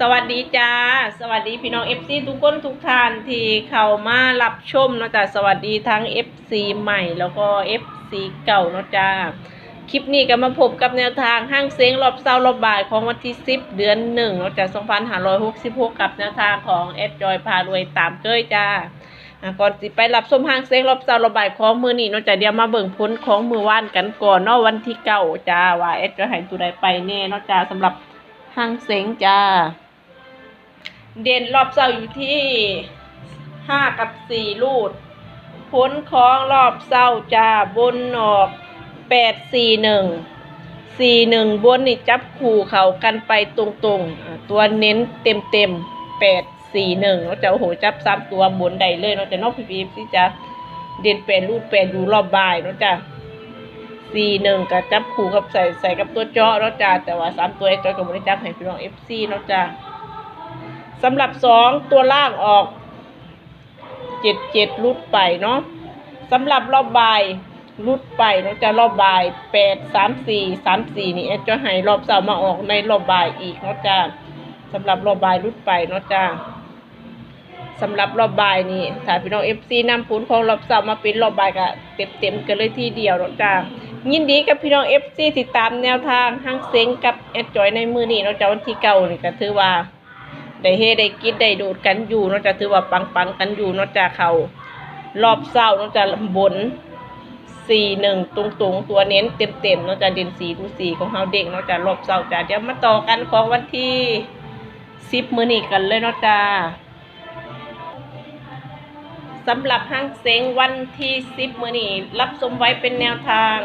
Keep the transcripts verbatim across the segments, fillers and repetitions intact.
สวัสดีจ้า สวัสดีพี่น้อง เอฟซี ทุกคนทุกท่านที่เข้ามารับชมเนาะจ้า สวัสดีทั้ง เอฟซี ใหม่แล้วก็ เอฟซี เก่าเนาะจ้า คลิปนี้ก็มาพบกับแนวทางห้างเซ็งรอบเช้ารอบบ่ายของวันที่ สิบ เดือน หนึ่ง เนาะจ้า สองพันห้าร้อยหกสิบหก กับแนวทางของแอดจอยพารวยตามเคยจ้า อ่ะ ก่อนสิไปรับชมห้างเซ็งรอบเช้ารอบบ่ายของมื้อนี้เนาะจ้า เดี๋ยวมาเบิ่งผลของมื้อวานกันก่อนเนาะ วันที่ เก้า จ้า ว่าแอดจอยให้ตัวใดไปแน่เนาะจ้า สำหรับห้างเซ็งจ้า เด่นรอบเช้าอยู่ที่ ห้า กับ สี่ รูด ผลของรอบเช้าจ้า บนออก แปดสี่หนึ่ง สี่หนึ่ง บนนี่จับคู่เข้ากันไปตรงๆ อ่ะ ตัวเน้นเต็มๆ แปดสี่หนึ่ง เนาะจ้า โอ้โห จับสามตัวบนได้เลยเนาะจ้า เนาะ พีพีเอฟซี จ้า เด่นแปด รูดแปด อยู่รอบบ่ายเนาะจ้า สี่หนึ่ง ก็จับคู่กับใส่ ใส่กับตัวเจาะเนาะจ้า แต่ว่าสามตัวแอดจอยก็บ่ได้จับให้พี่น้อง เอฟซี เนาะจ้า สำหรับสองตัวล่างออก เจ็ดเจ็ด รูดไปเนาะ สำหรับรอบบ่ายรูดไปเนาะจ้า รอบบ่าย แปดสามสี่สามสี่ นี่แอดจอยให้รอบเช้ามาออกในรอบบ่ายอีกเนาะจ้า สำหรับรอบบ่ายรูดไปเนาะจ้า สำหรับรอบบ่ายนี่ ถ้าพี่น้อง เอฟซี นำผลของรอบเช้ามาเป็นรอบบ่ายก็เต็มๆ กันเลยทีเดียวเนาะจ้า ยินดีกับพี่น้อง เอฟซี ที่ตามแนวทางห้างเซ็งกับแอดจอยในมื้อนี้เนาะจ้า วันที่ เก้า นี่ก็ถือว่า ได้เฮได้กินได้ดูดกันอยู่เนาะจ้า ถือว่าปังๆ กันอยู่เนาะจ้า เข้ารอบเช้าเนาะจ้า บน สี่หนึ่ง ตรงๆ ตัวเน้นเต็มๆ เนาะจ้า เด่นสี่ รูดสี่ ของเฮาเด้งเนาะจ้า รอบเช้าจ้า เดี๋ยวมาต่อกันของวันที่ สิบ มื้อนี้กันเลยเนาะจ้า สำหรับห้างเซ็งวันที่ สิบ มื้อนี้ รับชมไว้เป็นแนวทาง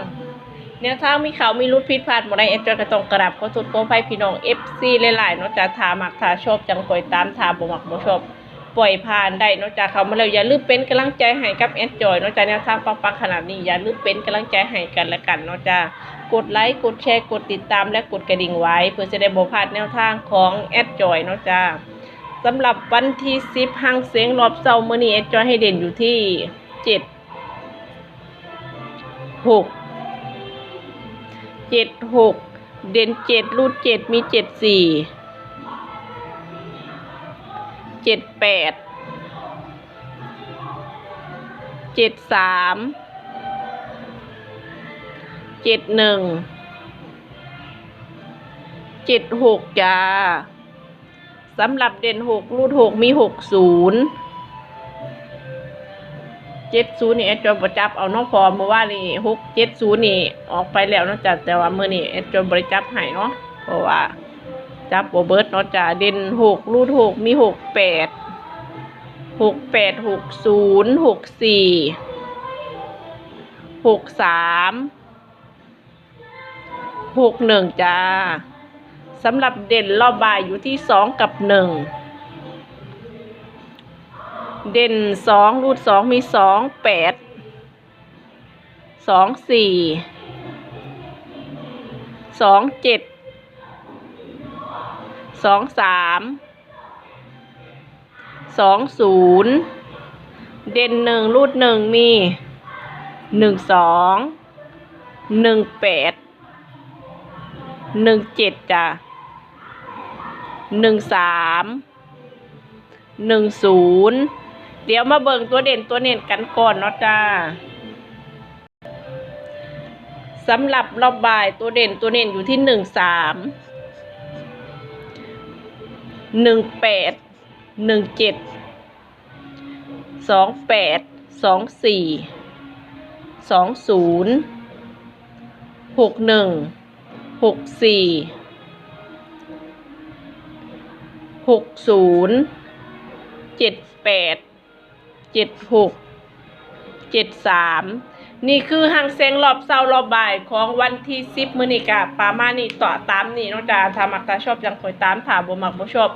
แนวทางมีเข้ามีหลุด ผิดพลาดบ่ได้ แอดจอยก็ต้องกราบขอโทษขออภัยพี่น้อง เอฟซี หลายๆ เนาะจ้า ถ้ามักถ้าชอบจั่งค่อยตาม ถ้าบ่มักบ่ชอบปล่อยผ่านได้เนาะจ้า เข้ามาแล้วอย่าลืมเป็นกำลังใจให้กับแอดจอยเนาะจ้า แนวทางปังๆ ขนาดนี้ อย่าลืมเป็นกำลังใจให้กันและกันเนาะจ้า กดไลค์ กดแชร์ กดติดตาม และกดกระดิ่งไว้ เพื่อจะได้บ่พลาดแนวทางของแอดจอยเนาะจ้า สำหรับวันที่ สิบ ห้างเซ็งรอบเช้ามื้อนี้ แอดจอยให้เด่นอยู่ที่ เจ็ด หก เจ็ดหก เด่น เจ็ด รูด เจ็ด มี เจ็ดสี่ เจ็ดแปด เจ็ดสาม เจ็ดหนึ่ง เจ็ดหก จ้า สำหรับเด่น หก รูด หก มี หกศูนย์ เจ็ดศูนย์ นี่แอดจอยบ่จับเอาเนาะ เพราะว่ามื้อวานนี่ หกเจ็ดศูนย์ นี่ออกไปแล้วเนาะจ้า แต่ว่ามื้อนี้แอดจอยบ่ได้จับให้เนาะ เพราะว่าจับบ่เบิดเนาะจ้า เด่น หก รูด หก มี หกแปด หกแปด หกศูนย์ หกสี่ หกสาม หกหนึ่ง จ้า สำหรับเด่นรอบบ่ายอยู่ที่ สอง กับ หนึ่ง เด่น สอง รูด สอง มี สองแปด สองสี่ สองเจ็ด สองสาม สองศูนย์ เด่น หนึ่ง รูด หนึ่ง มี หนึ่งสอง หนึ่งแปด หนึ่งเจ็ด จ้ะ หนึ่งสาม หนึ่งศูนย์ เดี๋ยวมาเบิ่งตัวเด่นตัวเน้นกันก่อนเนาะจ้า สำหรับรอบบ่ายตัวเด่นตัวเน้นอยู่ที่ หนึ่งสาม หนึ่งแปด หนึ่งเจ็ด สองแปด สองสี่ สองศูนย์ หกหนึ่ง หกสี่ หกศูนย์ เจ็ดแปด เจ็ดหก เจ็ดสาม นี่คือห้างเซ็งรอบเช้ารอบบ่ายของวันที่ สิบ มื้อนี้ก็ประมาณนี้ ต่อตามนี้เนาะจ้า ถ้ามักถ้าชอบจั่งค่อยตาม ถ้าบ่มักบ่ชอบ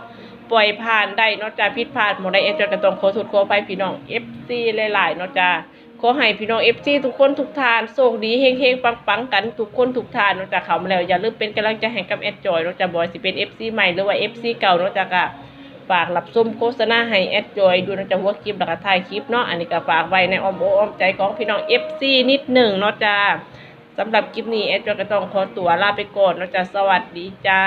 ปล่อยผ่านได้เนาะจ้า ผิดพลาดหม่องใดแอดจอยก็ต้องขอโทษขออภัยพี่น้อง เอฟซี หลายๆ เนาะจ้า ขอให้พี่น้อง เอฟซี ทุกคนทุกท่านโชคดีเฮงๆ ปังๆ กันทุกคนทุกท่านเนาะจ้า เข้ามาแล้วอย่าลืมเป็นกำลังใจให้กับแอดจอยเนาะจ้า บ่ว่าสิเป็น เอฟซี ใหม่หรือว่า เอฟซี เก่าเนาะจ้า ก็ฝากรับชมโฆษณาให้แอดจอยด้วยเนาะจ้า หัวคลิปแล้วก็ท้ายคลิปเนาะ อันนี้ก็ฝากไว้ในอ้อมอกอ้อมใจของพี่น้อง เอฟซี นิดหนึ่งเนาะจ้า สำหรับคลิปนี้แอดจอยก็ต้องขอตัวลาไปก่อนเนาะจ้า สวัสดีจ้า